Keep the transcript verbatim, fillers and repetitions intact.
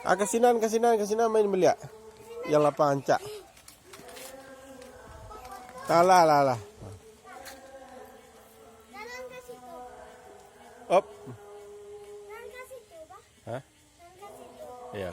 Ah, ka sinan, ka sinan, ka sinan main baliak. Yang lapang ancak. Alah, alah, alah. Op. Hah? Iya.